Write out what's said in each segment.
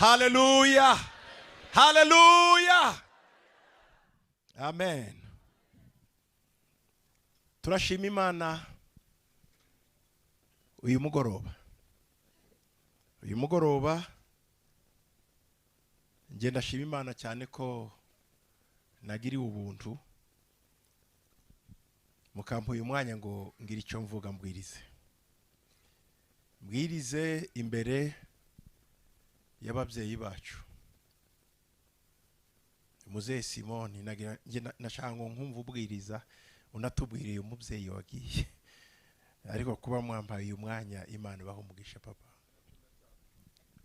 Haleluya, haleluya, amen. Turashima Imana uyu mugoroba. Uyu mugoroba njye ndashima Imana cyane ko nagiriwe ubuntu, mukampa uyu mwanya ngo ngire icyo mvuga, mbwirize imbere y'ababyeyi bacu. Muzehe Simoni, nashaka ngo nkumva ubwiriza unatubwiriye umubyeyi wagiye, ariko kuba mwambaye uyu mwanya, Imana ibahe umugisha. Papa,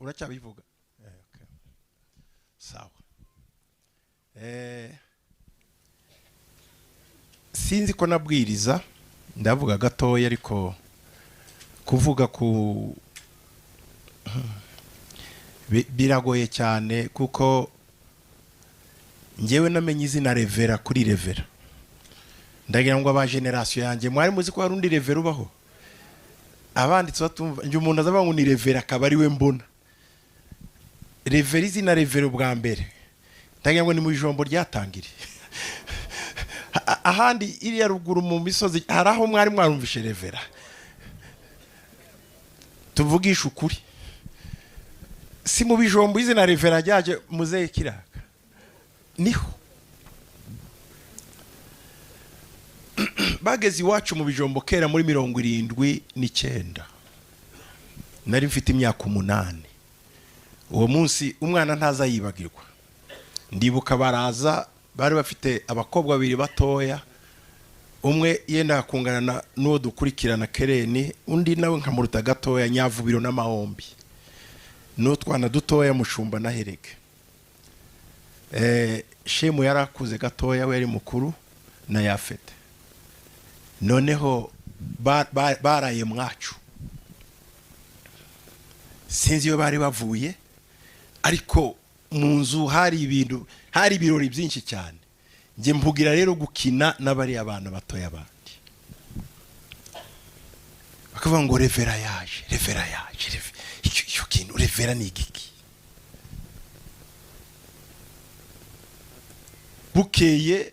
uracyabivuga? Okay. Sawa. Sinzi ko nabwiriza, ndavuga gatoya, ariko kuvuga ku biragoye cyane, kuko njyewe namenye izina Revera kuri Revera. Ndagira ngo aba génération yanjye, mwari muzi ko hari undi Revera ubaho? Abanditsi batumva, njye umuntu azavuga ngo ni Revera akaba ari we mbona Revera. Izina Revera ubwa mbere, ndagira ngo ni mu ijambo ryatangiriye ahandi iriya ruguru mu misozi. Hari aho mwari mwarumvishe Revera? Tuvugishe ukuri, si mu bijombo izina Revera ryaje? Muzehe Kiraka niho bageze iwacu mu bijombo kera muri 79, nari mfite imyaka 8. Uwo munsi umwana ntazayibagirwa. Ndibuka baraza, bari bafite abakobwa babiri batoya, umwe yenda kungana n'uwo dukurikirana Kereni, undi nawe nkamuruta gatoya, Nyavubiro n'Amahombi, n'utwana dutoya, Mushumba na Herege. Shemu yari akuze gatoya, we yari mukuru na Yafete. Noneho baraye mwacu, sinzi iyo bari bavuye, ariko mu nzu hari ibintu, hari ibirori byinshi cyane. Njye mvugira rero gukina n'abariya bana batoya bandi, bakavuga ngo Revera yaje, Revera yaje. Icyo kintu Revera ni igiki? Bukeye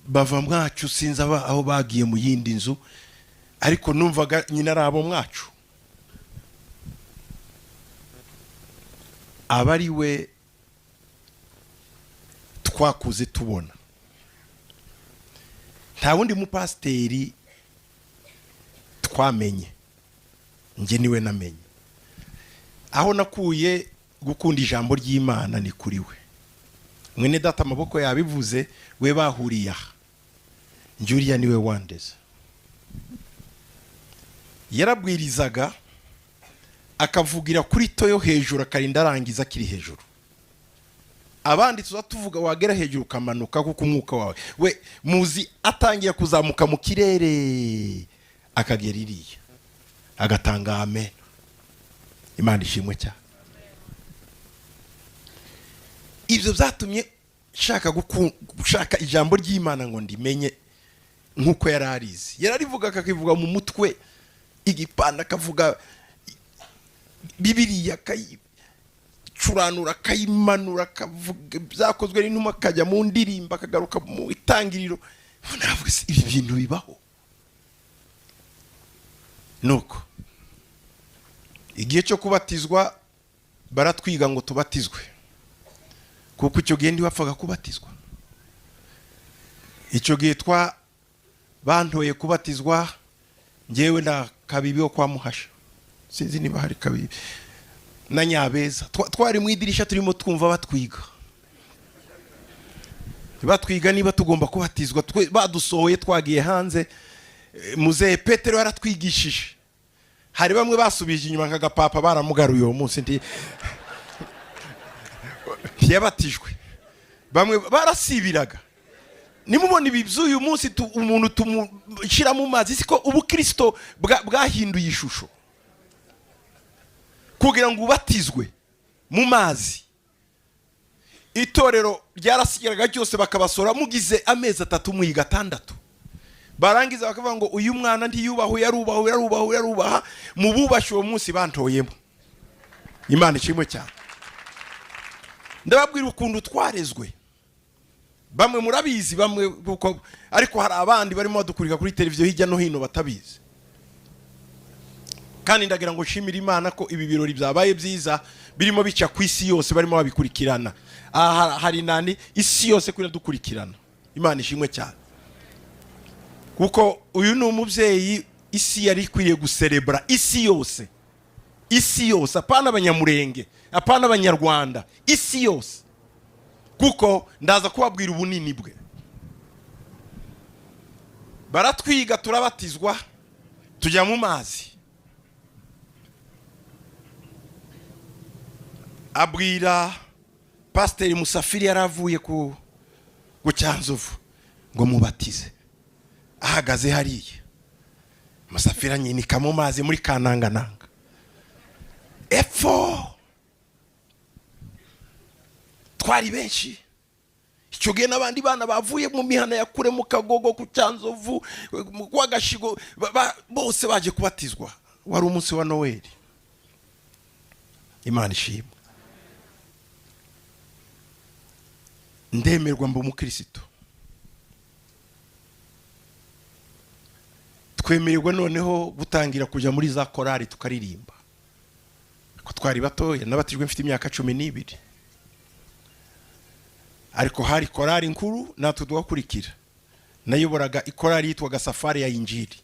bava mwacu, sinzi aho bagiye mu yindi nzu, ariko numvaga nyina ari abo mwacu, aba ari we twakuze tubona. Nta wundi mupasiteri twamenye, njye niwe namenye. Aho nakuye gukunda ijambo ry'Imana ni kuri we. Mwene data amaboko yabivuze, we bahuriye aha, njye uriya niwe wandeze. Yarabwirizaga akavugira kuri to yo hejuru, akarinda arangiza akiri hejuru. Abandi tuza tuvuga, wagera hejuru ukamanuka, kuko umwuka wawe we muzi atangiye kuzamuka mu kirere, akagera iriya agatanga amen. Imana ishimwe cyane. Ibyo byatumye nshaka gushaka ijambo ry'Imana ngo ndimenye nk'uko yari arizi. Yararivuga, akakivuga mu mutwe igipanda, akavuga Bibiriya akayicuranura, akayimanura, akavuga Ibyakozwe n'Intumwa, akajya mu ndirimbo, akagaruka mu Itangiriro. Navuga se, ibi bintu bibaho? Nuko igihe cyo kubatizwa baratwiga ngo tubatizwe, kuko icyo gihe ntiwapfaga kubatizwa. Icyo gihe twa bantoye kubatizwa ngewe na Kabibi wo kwa Muhasha, sinzi niba hari Kabibi, na Nyabeza. Twari mu idirisha turimo twumva batwiga, batwiga niba tugomba kubatizwa. Badusohoye twagiye hanze. Muzehe Petero yaratwigishije. Hari bamwe basubije inyuma nk'agapapa, baramugaruye uwo munsi, ntiyabatijwe. Bamwe barasibiraga. Nimubona ibi by'uyu munsi, umuntu tumushyira mu mazi, siko ubukristo bwahinduye ishusho. Kugira ngo ubatizwe mu mazi, itorero ryarasigaraga ryose bakabasora, mugize amezi 3 muyiga 6, barangiza bakavuga ngo uyu mwana ntiyubahwe, yarubaha, yarubaha, yarubaha. Mu bubashye uwo munsi bantoyemo. Imana ishimwe cyane. Ndababwira ukuntu twarezwe. Bamwe murabizi, bamwe kuko, ariko hari abandi barimo badukurika kuri televiziyo hirya no hino batabizi. Kandi ndagira ngo nshimire Imana ko ibi birori byabaye byiza, birimo bica ku isi yose, barimo babikurikirana. Aha hari nani, isi yose kuri dukurikirana. Imana ishimwe cyane, kuko uyu ni umubyeyi isi yari ikwiriye guserebura, isi yose, isi yose, apana Abanyamurenge, apana Abanyarwanda, isi yose, kuko ndaza kubabwira ubunini bwe. Baratwiga, turabatizwa, tujya mu mazi. Abwira Pasiteri Musafiri, yari avuye ku Cyanzovu, ngo mubatize ahagaze hariya. Musafiri anyinika mu mazi muri Kanangananga epfo. Twari benshi icyo gihe, n'abandi bana bavuye mu mihana ya kure, mu Kagogo, ku Cyanzovu, mu Gashigo, bose baje kubatizwa. Wari umunsi wa Noweli. Imana ishimwe. Ndemerwa mba umukirisitu, twemererwa noneho gutangira kujya muri za korari tukaririmba, ko twari batoya. Nabatijwe mfite imyaka 12, ariko hari korari nkuru natwe tugakurikira. Nayoboraga ikorari yitwaga Safari ya Injiri.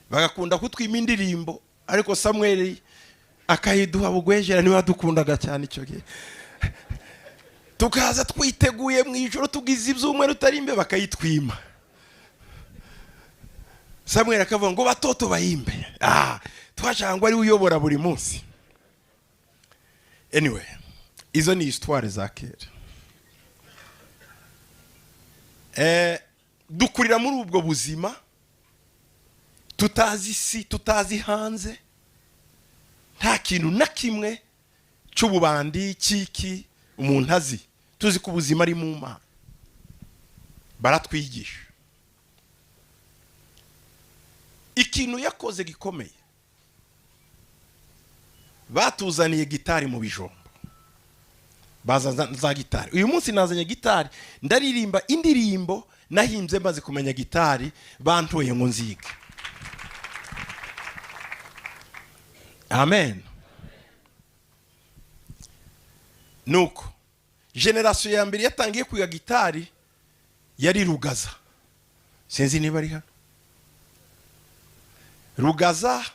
Bagakunda kutwima indirimbo, ariko Samweli akayiduha bugwejera, niwe wadukundaga cyane icyo gihe. Tukaza twiteguye mu ijoro, tugize ibyumweru utarimbe, bakayitwima. Samweli akavuga ngo batoto bayimbe. Twashaka ngo ari we uyobora buri munsi. Anyway, izo ni histoire za kera. Dukurira muri ubwo buzima, tutazi isi, tutazi hanze, nta kintu na kimwe cy'ububandi cyiki umuntu azi, tuzi ko ubuzima ari mu Mana. Baratwigisha. Ikintu yakoze gikomeye, batuzaniye gitari mu Bijombo, baza za gitari. Uyu munsi nazanye gitari, ndaririmba indirimbo nahimbye maze kumenya gitari, bantoye ngo nzige. Amen. Nuko génération ya mbere yatangiye kwiga gitari yari Rugaza, sinzi niba ari hano, Rugaza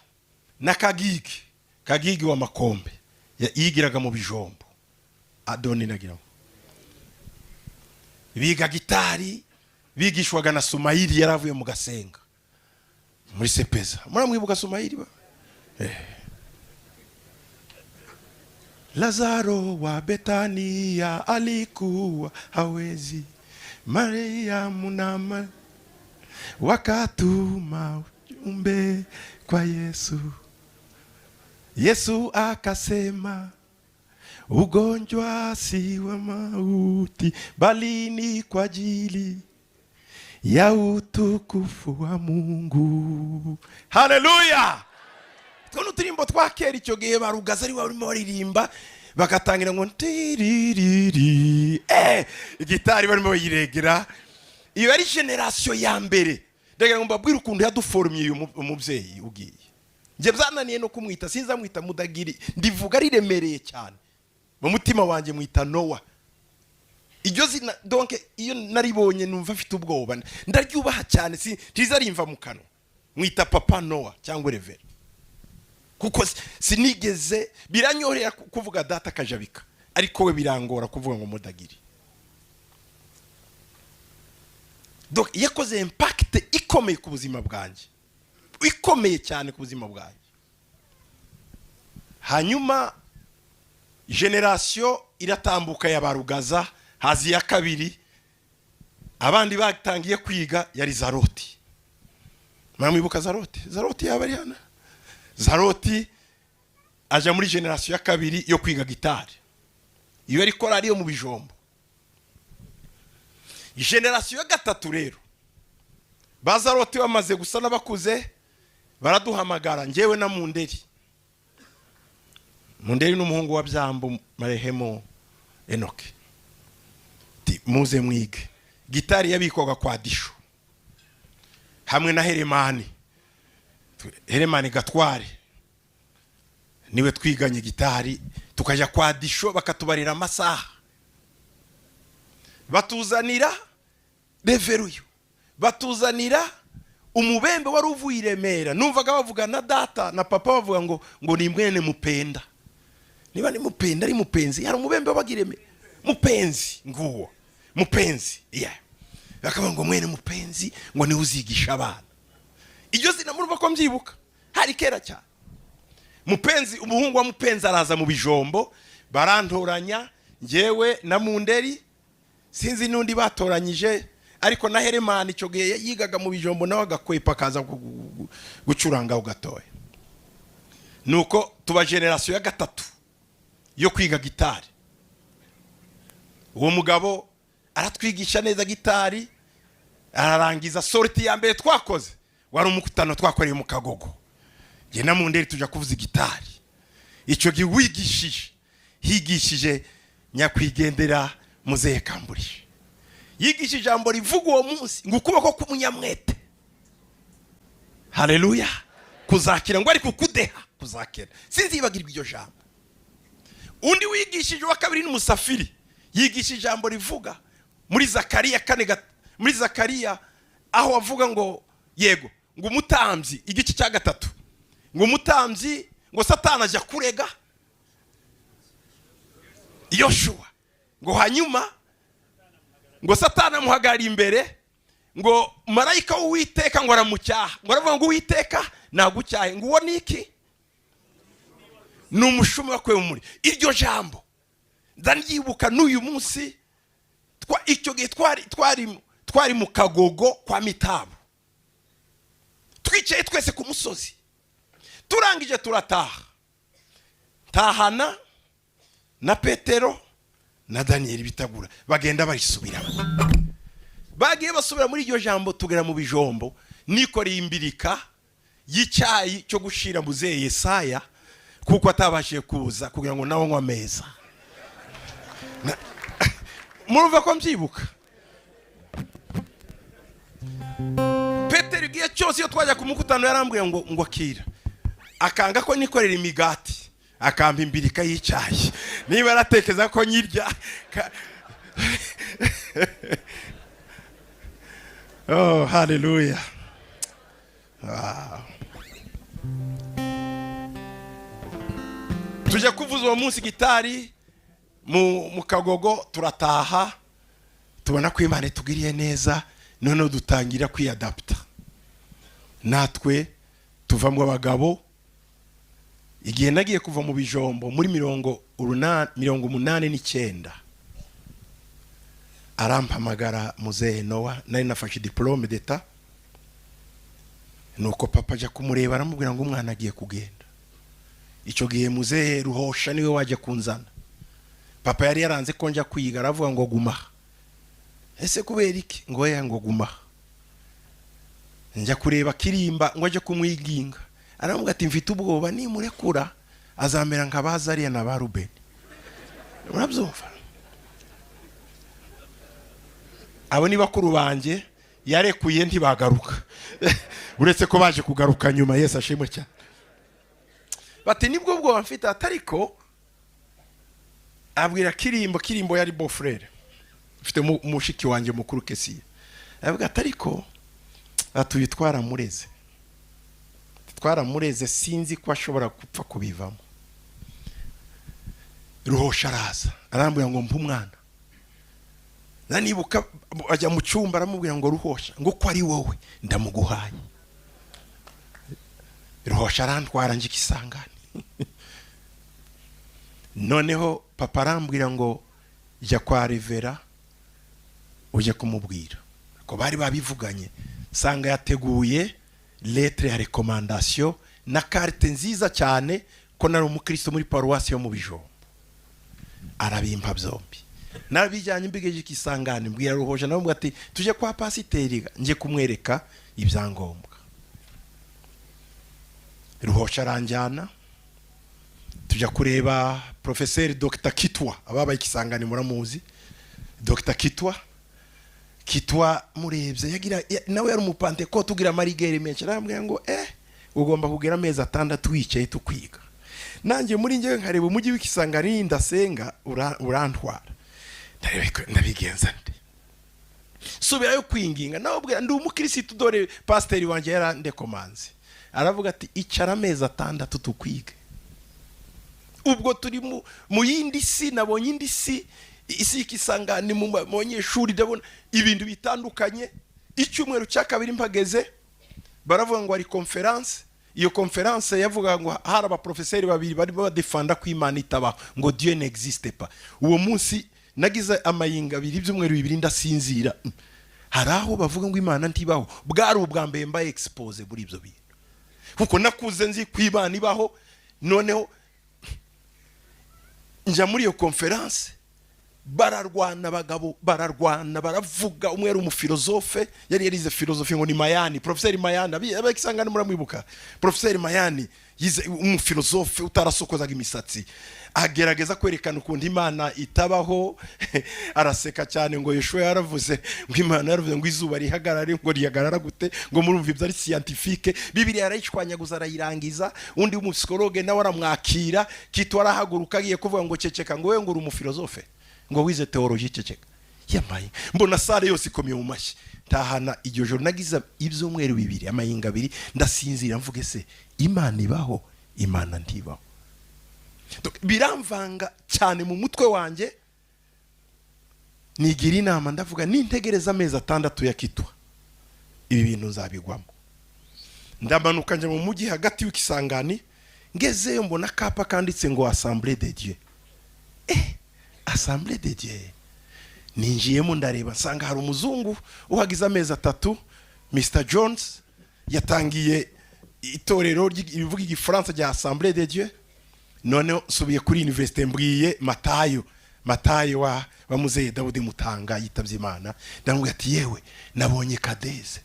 na Kagigi. Kagigi wa Makombe yigiraga mu Bijombo. Adoni nagira ngo biga gitari, bigishwaga na Sumayiri, yari avuye mu Gasenga muri Sepeza. Muramwibuka Sumayiri ba? Lazaro wa Betania alikuwa hawezi, Mariamu na wakatuma ujumbe kwa Yesu. Yesu akasema, ugonjwa si wa mauti, bali ni kwa ajili ya utukufu wa Mungu. Haleluya! Two n'uturimbo twa kera. Icyo gihe barugaza ari barimo baririmba, bagatangira ngo ntiririri, gitari barimo bayiregera. Iyo ari génération ya mbere. Ndagira ngo mbabwire ukuntu yaduforumye uyu umubyeyi ugiye. Njye byananiye no kumwita, sinzamwita Mudagiri, ndivuga riremereye cyane mu mutima wanjye, mwita Nowa. Iryo zina, donc, iyo naribonye numva mfite ubwoba, ndaryubaha cyane, si ntizarimva mu kanwa. Mwita Papa Nowa cyangwa Révérend, kuko sinigeze biranyorera kuvuga data akajabika, ariko we birangora kuvuga ngo Mudagiri. Donc yakoze impact ikomeye ku buzima bwanjye, ikomeye cyane ku buzima bwanjye. Hanyuma génération iratambuka ya Barugaza, haza iya kabiri. Abandi batangiye kwiga yari Zaroti. Mwamwibuka Zaroti? Zaroti yaba ari hano. Zaroti aja muri génération ya kabiri yo kwiga gitari. Iyo yari korari yo mu Bijombo. Génération ya gatatu rero, ba Zaroti bamaze gusa n'abakuze, baraduhamagara, njyewe na Munderi. Munderi n'umuhungu wa Byambu marehemo. Enoke. Ati, muze mwige gitari. Yabikwaga kwa Disho hamwe na Heremani, Heremani Gatware niwe twiganye gitari. Tukajya kwa Disho, bakatubarira amasaha, batuzanira reveruyo, batuzanira umubembe wari uvuye i Remera. Numvaga bavuga na data na papa, bavuga ngo ni mwene Mupenda, niba ni Mupenda, ari Mupenzi. Hari umubembe wabaga i Remera, Mupenzi, nguwo Mupenzi, yeah. Bakavuga ngo mwene Mupenzi, ngo niwe uzigisha abana. Iryo zina murumva ko mbyibuka, hari kera cyane. Mupenzi, umuhungu wa Mupenzi araza mu Bijombo, barantoranya njyewe na Munderi, sinzi n'undi batoranyije, ariko na Heremani icyo gihe yigaga mu Bijombo, nawe agakwepa akaza gucuranga aho gatoya. Nuko tuba génération ya gatatu yo kwiga gitari. Uwo mugabo aratwigisha neza gitari, ararangiza. Sortie ya mbere twakoze wari umukutano twakoreye mu Kagogo. Njye na Munderi tujya kuvuza gitari. Icyo gihe wigishije, higishije nyakwigendera muzehe Kamburije, yigisha ijambo rivuga uwo munsi ngo ukuboko k'umunyamwete, haleluya, kuzakira, ngo ariko kudeha kuzakira. Sinzibagirwa iryo jambo. Undi wigishije wa kabiri ni Musafiri, yigisha ijambo rivuga muri Zakariya 4, muri Zakariya aho avuga ngo, yego, ngo umutambyi, igice cya 3, ngo umutambyi, ngo Satani ajya kurega Yoshuwa, ngo hanyuma ngo Satani amuhagarara imbere, ngo marayika w'Uwiteka ngo aramucyaha, ngo aravuga ngo Uwiteka nagucyahe, ngo uwo ni iki? Ni umushumi wakuwe mu muri. Iryo jambo ndanyibuka n'uyu munsi. Icyo gihe twari mu Kagogo kwa Mitabu, twicaye twese ku musozi. Turangije turataha, tahana na Petero na Daniyeli Bitagura, bagenda barisubiramo, bagiye basubira muri iryo jambo. Tugera mu Bijombo, nikoreye imbirika y'icyayi cyo gushira muzehe Yesaya, kuko atabashije kuza, kugira ngo nawe anywe ameza. Murumva ko mbyibuka. Petero igihe cyose iyo twajya ku mukutano yarambwiye ngo akira, akanga ko nikorera imigati, akampa imbirika y'icyayi, niba aratekereza ko nyirya. Oh, haleluya! Wow. Tujya kuvuza uwo munsi gitari mu Kagogo, turataha, tubona ko Imana itugiriye neza. Noneho dutangira kwiyadaputa, natwe tuvamo abagabo. Igihe nagiye kuva mu Bijombo muri 89, arampamagara muzehe Nowa. Nari nafashe diplôme d'état. Nuko papa ajya kumureba, aramubwira ngo umwana agiye kugenda. Icyo gihe muzehe Ruhosha niwe wajya kunzana. Papa yari yaranze ko njya kwiga, aravuga ngo guma. Ese kubera iki? Ngo oya, ngo guma. Njya kureba Kirimba ngo ajye kumwiginga, aramubwira ati mfite ubwoba, nimurekura azamera nka ba Zariya na ba Rubeni. Murabyumva, abo ni bakuru banjye yarekuye ntibagaruka, uretse ko baje kugaruka nyuma. Yesu ashimwe cyane. Bati nibwo bwoba mfite. Atariko abwira Kirimbo, Kirimbo yari beau-frère, mfite mushiki wanjye mukuru Kesiye, aravuga ati ariko atuye twaramureze, twaramureze, sinzi ko ashobora gupfa kubivamo. Ruhosha araza, arambwira ngo mpe umwana. Nanibuka ajya mu cyumba, aramubwira ngo Ruhosha, ngo ko ari wowe ndamuguhaye. Ruhosha arantwara njye Kisangani. Noneho papa arambwira ngo jya kwa Revera ujye kumubwira ko bari babivuganye. Sanga yateguye lettre ya recommandation na carte nziza cyane, ko nari umukristo muri paruwasi yo mu Bijombo. Arabimpa byombi, narabijyanye, mbigeje Kisangani, mbwira Ruhoje, nawe ati tujye kwa pasiteri njye kumwereka ibyangombwa. Ruhosha aranjyana, tujya kwa pasiteri. Tujya kureba Professeur Dr Kitwa. Ababaye Ikisangani muramuzi, Dr Kitwa. Kitwa murebye yagira nawe yari umupantekote ugira ama rigueur menshi. Arambwira ngo ugomba kugera amezi 6 wicaye tukwiga. Nanjye muri njyewe nkareba umujyi w'Ikisangani, ndasenga, urantwara. Ndareba ko ndabigenza nde? Subirayo kwinginga, nawe ubwira ndi umukirisitu, dore pasiteri wanjye yarandekomanze. Aravuga ati: "Icara amezi 6 tukwige." Ubwo turi mu yindi si, nabonye indi si, isi y'Ikisangani mu banyeshuri, ndabona ibintu bitandukanye. Icyumweru cya kabiri mpageze, baravuga ngo hari conférence. Iyo conférence yavuga ngo hari abaprofeseri babiri barimo badefanda ko Imana itabaho, ngo Dieu n'existe pas. Uwo munsi nagize amayinga abiri, ibyumweru 2 ndasinzira. Hari aho bavuga ngo Imana ntibaho. Bwari ubwa mbere mbaye exposé muri ibyo bintu, kuko nakuze nzi ko Imana ibaho. Noneho njya muri iyo conférence, bararwana, abagabo bararwana, baravuga. Umwe yari umufilozofe, yari yarize philosophie, ngo ni Mayani, Professeur Mayani. Abakisangani muramwibuka, Professeur Mayani yize, umufilozofe utarasokozaga imisatsi. Agerageza kwerekana ukuntu Imana itabaho. Araseka cyane ngo Yeshuwa yaravuze ngo Imana yaravuze ngo izuba rihagarare, ngo rihagarara gute? Ngo murumva ibyo ari scientifique? Bibiliya arayishwanyaguza, arayirangiza. Undi w'umupsychologue nawe aramwakira. Kitwa arahaguruka agiye kuvuga ngo: "Ceceka," ngo: "We ngo uri umufilozofe, ngo wize théologie, ceceka." Yamaye mbona salle yose ikomeye mu mashyi. Ntahana iryo joro nagize ibyumweru 2, amayinga abiri, ndasinzira. Mvuge se Imana ibaho, Imana ntibaho? Donc, biramvanga cyane mu mutwe wanjye. Nigira inama, ndavuga: nintegereza amezi 6 ya Kitwa, ibi bintu nzabigwamo. Ndamanuka njya mu mujyi hagati w'Ikisangani. Ngezeyo mbona akapa kanditse ngo Assemblée de Dieu. Assemblée de Dieu, ninjiyemo ndareba, nsanga hari umuzungu uhagize amezi 3, Mr Jones, yatangiye itorero rivuga igifaransa rya Assemblée de Dieu. Noneho nsubiye kuri université, mbwiye Matayo, Matayo wa Muzehe Dawudi Mutanga yitabye Imana. Ndamubwira ati: "Yewe, nabonye Kadeze."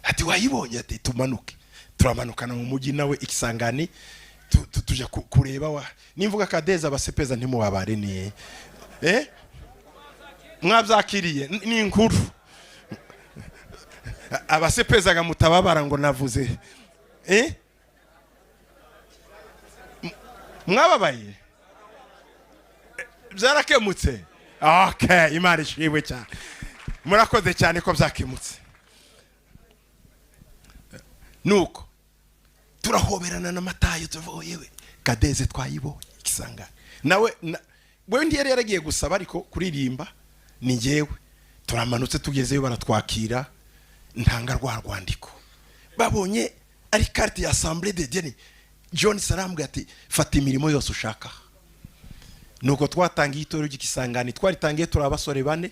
Ati: "Wayibonye?" Ati: "Tumanuke." Turamanukana mu mujyi nawe Ikisangani, tujya kureba wa nimvuga Kadeze abasepeza ntimubabare, ni mwabyakiriye. Ni inkuru abasepezaga mutababara ngo navuze mwababaye. Byarakemutse. Okay, Imana ishimwe cyane, murakoze cyane ko byakemutse. Nuko turahoberana na Matayo, turavuga: "Yewe, Kadeze twayibonye Ikisangani." Nawe wewe ntiyari yaragiye gusaba, ariko kuririmba ni njyewe. Turamanutse, tugezeyo baratwakira. Ntanga rwa rwandiko, babonye ari carte ya Assemblée de Dieu. John sarambwe ati: "Fata imirimo yose ushaka." Nuko twatangiye itorero ry'Ikisangani. Twaritangiye turi abasore bane.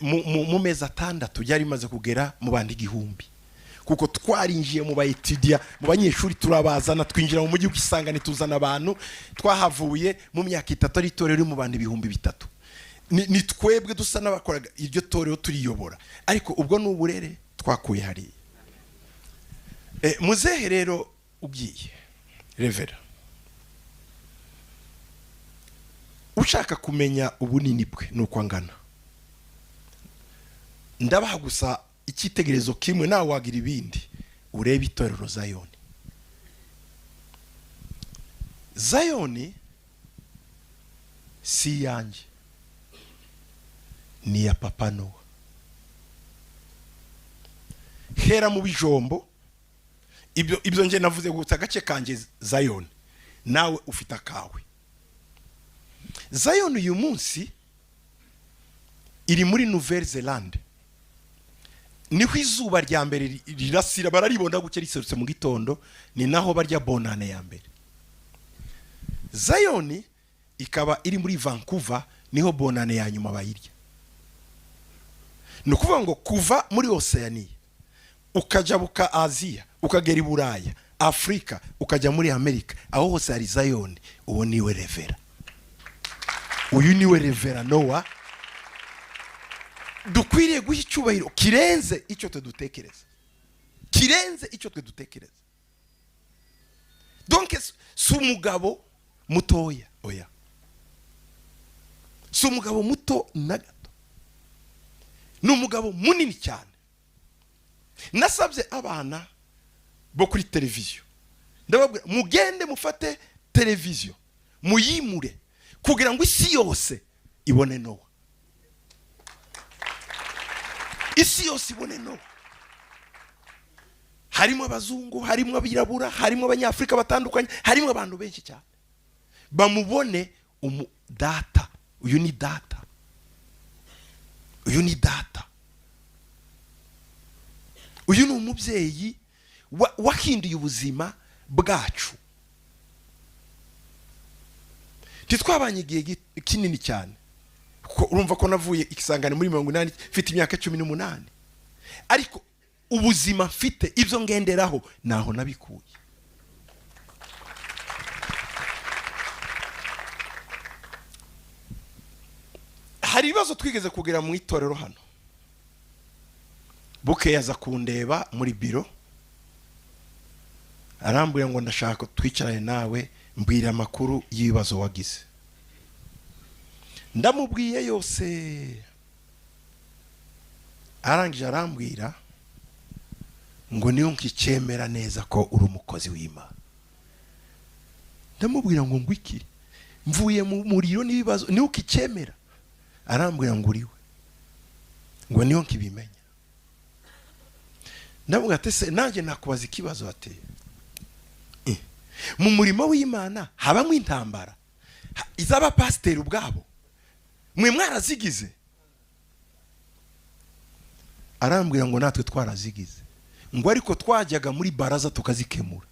Mu mezi 6 ryari rimaze kugera mu bandi 1000, kuko twarinjiye mu bayetidiya, mu banyeshuri, turabazana, twinjira mu mujyi w'Ikisangani, tuzana abantu. Twahavuye mu myaka 3 ari itorero riri mu bantu 3000. Ni twebwe dusa n'abakoraga iryo torero, turiyobora, ariko ubwo ni uburere twakuye hariya. Muzehe rero ugiye, révérend, ushaka kumenya ubunini bwe nuko angana, ndabaha gusa icyitegererezo kimwe, nawe wagira ibindi. Urebe itorero Zayoni. Zayoni si iyanjye, ni iya Papa Nowa. Hera mu bijombo. Ibyo nge navuze gusa agace kanjye Zayoni, nawe ufite akawe. Zayoni uyu munsi iri muri Nouvelle Zelande, niho izuba rya mbere rirasira, bararibona gutya riserutse mu gitondo, ni naho barya bonane ya mbere. Zayoni ikaba iri muri Vancouver, niho bonane ya nyuma bayirya. Ni ukuvuga ngo kuva muri Oceania, ukajabuka Aziya, ukagera i Buraya, Afurika, ukajya muri Amerika, aho hose hari Zayoni. Uwo niwe révérend, uyu niwe révérend Nowa dukwiriye guha icyubahiro kirenze icyo twe dutekereza, kirenze icyo twe dutekereza. Donc si umugabo mutoya, oya, si umugabo muto na gato, ni umugabo munini cyane. Nasabye abana bo kuri televiziyo, ndababwira: mugende mufate televiziyo muyimure kugira ngo isi yose ibone Nowa, isi yose ibone Nowa. Harimo abazungu, harimo abirabura, harimo Abanyafurika batandukanye, harimo abantu benshi cyane, bamubone umu data. Uyu ni data, uyu ni data, uyu ni umubyeyi wahinduye ubuzima bwacu. Ntitwabanye igihe kinini cyane, kuko urumva ko navuye Ikisangane muri 80 mfite imyaka 18, ariko ubuzima mfite, ibyo ngenderaho, naho nabikuye. Hari ibibazo twigeze kugira mu itorero hano. Bukeye aza kundeba muri biro, arambwira ngo: ndashaka twicarane nawe, mbwira amakuru y'ibibazo wagize. Ndamubwiye yose. Arangije arambwira ngo: niyo nkicyemera neza ko uri umukozi w'Imana. Ndamubwira ngo iki? Mvuye mu muriro n'ibibazo, niyo ukicyemera? Arambwira ngo uriwe, ngo niyo nkibimenya. Ndavuga ati: se nanjye nakubaza ikibazo? Ati: mu murimo w'Imana habamo intambara iz'abapasiteri ubwabo, mwe mwarazigize? Arambwira ngo: natwe twarazigize, ngo ariko twajyaga muri baraza tukazikemura.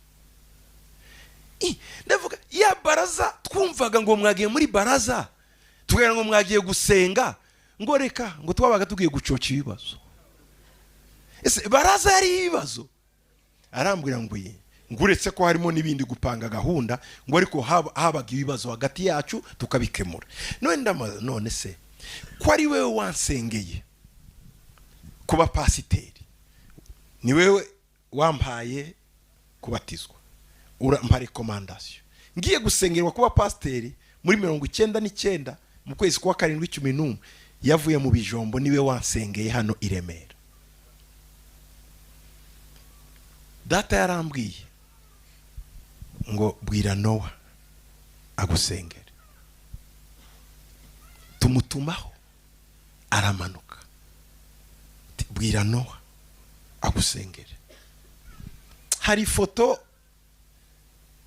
Ndavuga: ya baraza twumvaga ngo mwagiye muri baraza, tukagira ngo mwagiye gusenga? Ngo reka, ngo twabaga tugiye gucoca ibibazo. Ese baraza yari ibibazo? Arambwira ngo ye, ngo uretse ko harimo n'ibindi, gupanga gahunda, ngo ariko habaga ibibazo hagati yacu tukabikemura. None ndamaze, none se ko ari wewe wansengeye kuba pasiteri, ni wewe wampaye kubatizwa, urampa recommandation, ngiye gusengerwa kuba pasiteri muri 99 mu kwezi kwa karindwi 11, yavuye mu Bijombo, niwe wansengeye hano i Remera. Data yarambwiye ngo: bwira Nowa agusengere. Tumutumaho, aramanuka. Ati: bwira Nowa agusengere. Hari ifoto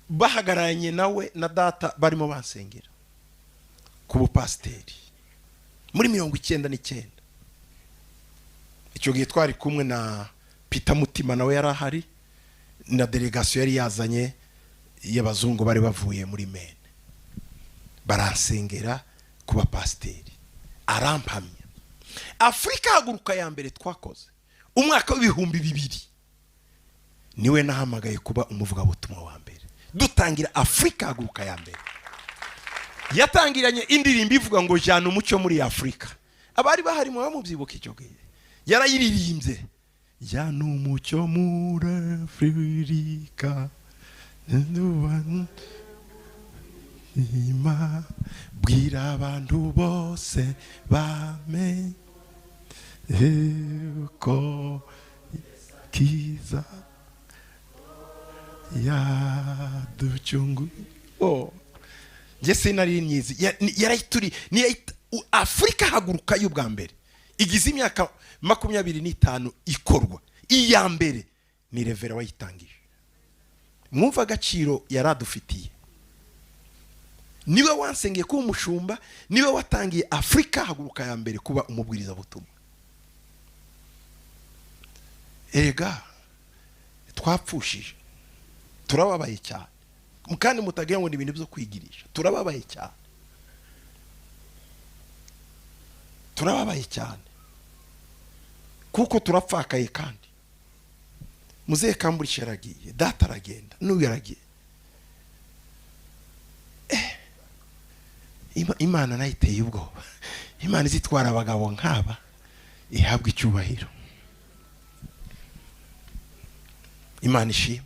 bahagararanye nawe na data barimo bansengera ku bupasiteri muri 99. Icyo gihe twari kumwe na Peter Mutima, nawe yari ahari, na delegasiyo yari yazanye y'abazungu bari bavuye muri Maine. Baransengera kuba pasiteri, arampamya. Afurika Haguruka ya mbere twakoze umwaka w'2000, niwe nahamagaye kuba umuvugabutumwa wa mbere. Dutangira Afurika Haguruka ya mbere, yatangiranye indirimbo ivuga ngo: jyana umucyo muri Afurika. Abari bahari muba mubyibuka, icyo gihe yarayiririmbye: jyana umucyo muri Afurika, ima bwira abantu bose bamenye ko kiza yaducungu. Oh, njye sinari nyizi. Yarayituri Afurika Haguruka y'ubwa mbere igize imyaka 25 ikorwa. Iya mbere ni revera wayitangije. Mwumva agaciro yaradufitiye. Niwe wansengeye kuba umushumba, niwe watangiye Afurika Haguruka ya mbere kuba umubwirizabutumwa. Erega twapfushije, turababaye cyane, kandi mutagira ngo ni ibintu byo kwigirisha. Turababaye cyane, turababaye cyane, kuko turapfakaye. Kandi muzehe Kamburisha yaragiye, data aragenda, n'uyu yaragiye. Imana nayo iteye ubwoba. Imana izitwara abagabo nk'aba ihabwa icyubahiro. Imana ishimwe.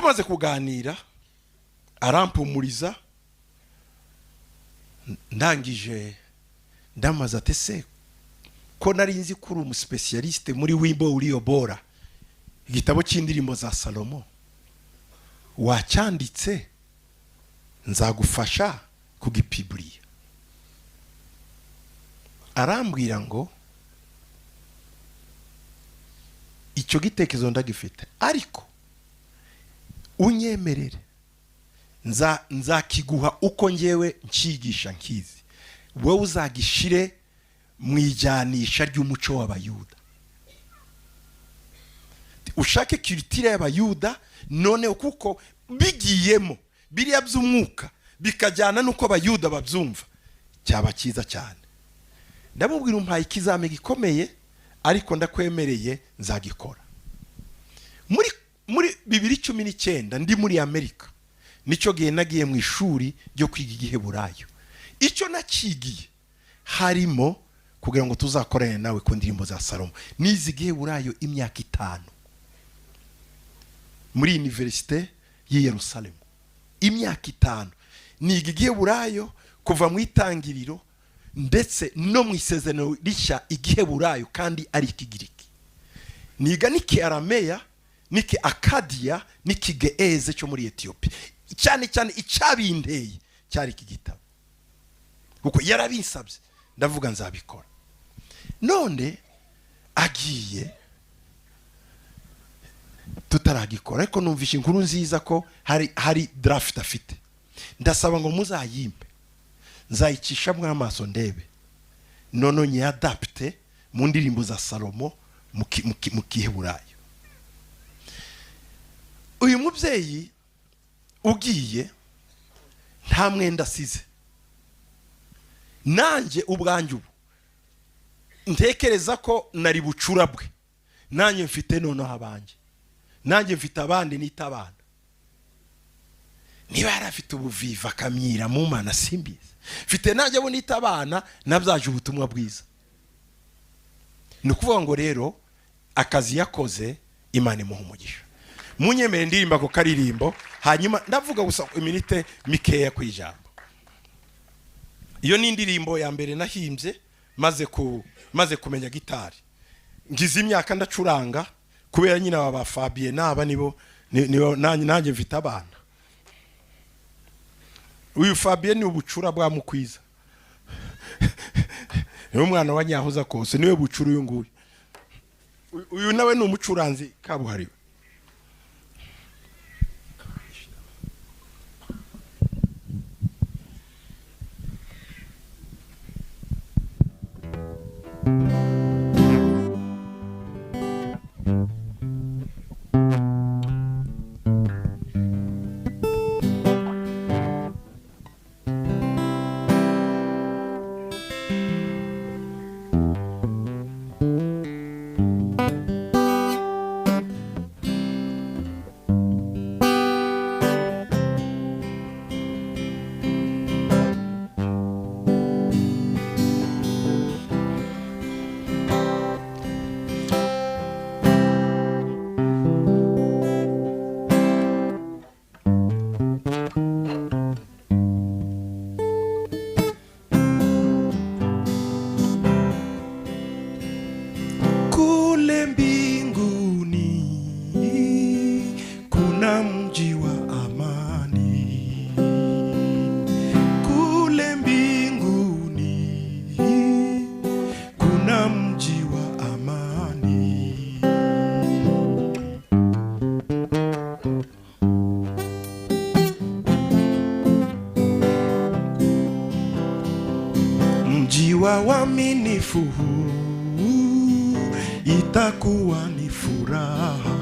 Tumaze kuganira arampumuriza, ndangije ndamaze ati se ko nari nzi ko uri umuspécialiste muri Wimbo Ulio Bora, igitabo cy'indirimbo za Salomo, wacyanditse nzagufasha kugipublier. Arambwira ngo icyo gitekerezo ndagifite, ariko unyemerere nzakiguha uko ngewe nkigisha nkizi, wowe uzagishire mu ijyanisha ry'umuco w'Abayuda, ushake culture y'Abayuda. None kuko bigiyemo biriya by'umwuka bikajyana n'uko Abayuda babyumva, cyaba cyiza cyane. Ndamubwira umpaye ikizame gikomeye, ariko ndakwemereye nzagikora. Muri 2019 ndi muri Amerika, nicyo gihe nagiye mu ishuri ryo kwiga Igiheburayo. Icyo nakigiye harimo kugira ngo tuzakorane nawe ku ndirimbo za Salomo. Nize Igiheburayo imyaka 5 muri université y'i Yerusalemu, imyaka 5 niga Igiheburayo kuva mu Itangiriro ndetse no mu Isezerano Rishya, Igiheburayo kandi ari Ikigiriki. Niga n'Ikiarameya n'iki Akadiya n'Ikigeeze cyo muri Etiyopi. Cyane cyane icyabinteye cyari iki gitabo, kuko yarabinsabye, ndavuga nzabikora. None agiye tutaragikora, ariko numvishe inkuru nziza ko hari draft afite. Ndasaba ngo muzayimpe, nzayicishamo amaso ndebe, none nyadapte mu ndirimbo za Salomo mu Giheburayo. Uyu mubyeyi ugiye nta mwenda asize. Nanjye ubwanjye ubu ntekereza ko nari bucura bwe, nanjye mfite noneho abanjye, nanjye mfite abandi nita abana. Niba yari afite ubuviva akamyira mu Mana simbizi, mfite nanjye abo nita abana nabyaje ubutumwa bwiza. Ni ukuvuga ngo rero akazi yakoze, Imana imuha umugisha. Munyemere ndirimba ako karirimbo, hanyuma ndavuga gusa iminite mikeya ku ijambo. Iyo ni indirimbo ya mbere nahimbye maze kumenya gitari. Ngize imyaka ndacuranga kubera nyine aba ba Fabien n'aba nibo nanjye mfite abana. Uyu Fabien ni ubucura bwa Mukwiza, niwe mwana wa Nyahoza kose, niwe bucura uyu nguyu. Uyu nawe ni umucuranzi kabuhariwe. Kule mbinguni kuna mji wa amani, kule mbinguni kuna mji wa amani. Mji wa waaminifu, itakuwa ni furaha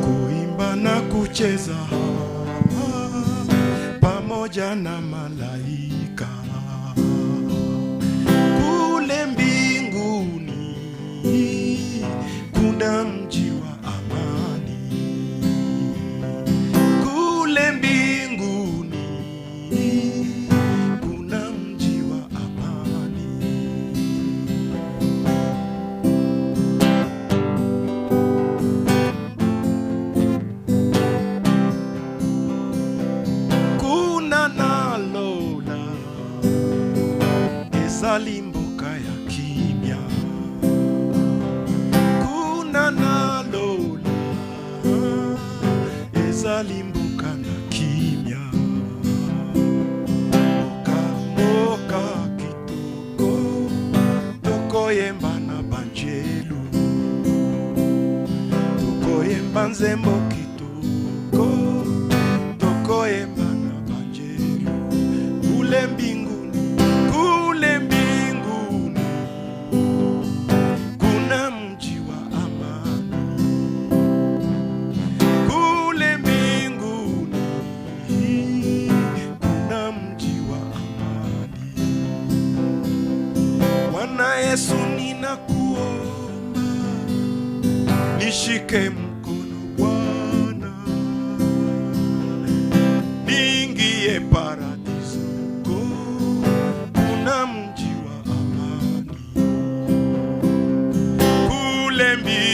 kuimba na kucheza pamoja na malaika. Kule mbinguni kuna mji wa amani, kule mbinguni kuna mji wa amani. Ezali mboka ya kimia, kuna na lola, ezali mboka na kimia. Mboka, mboka kitoko, tokoyemba na banjelu, tokoyemba nzembo kitoko, tokoyemba na banjelu. Kule mbinguni, kule mbinguni, kuna mji wa amani. Kule mbinguni kuna mji wa amani. Bwana Yesu, ninakuomba nishike mkono Bwana, niingie paradiso, kuna mji wa amani. Kule mbinguni.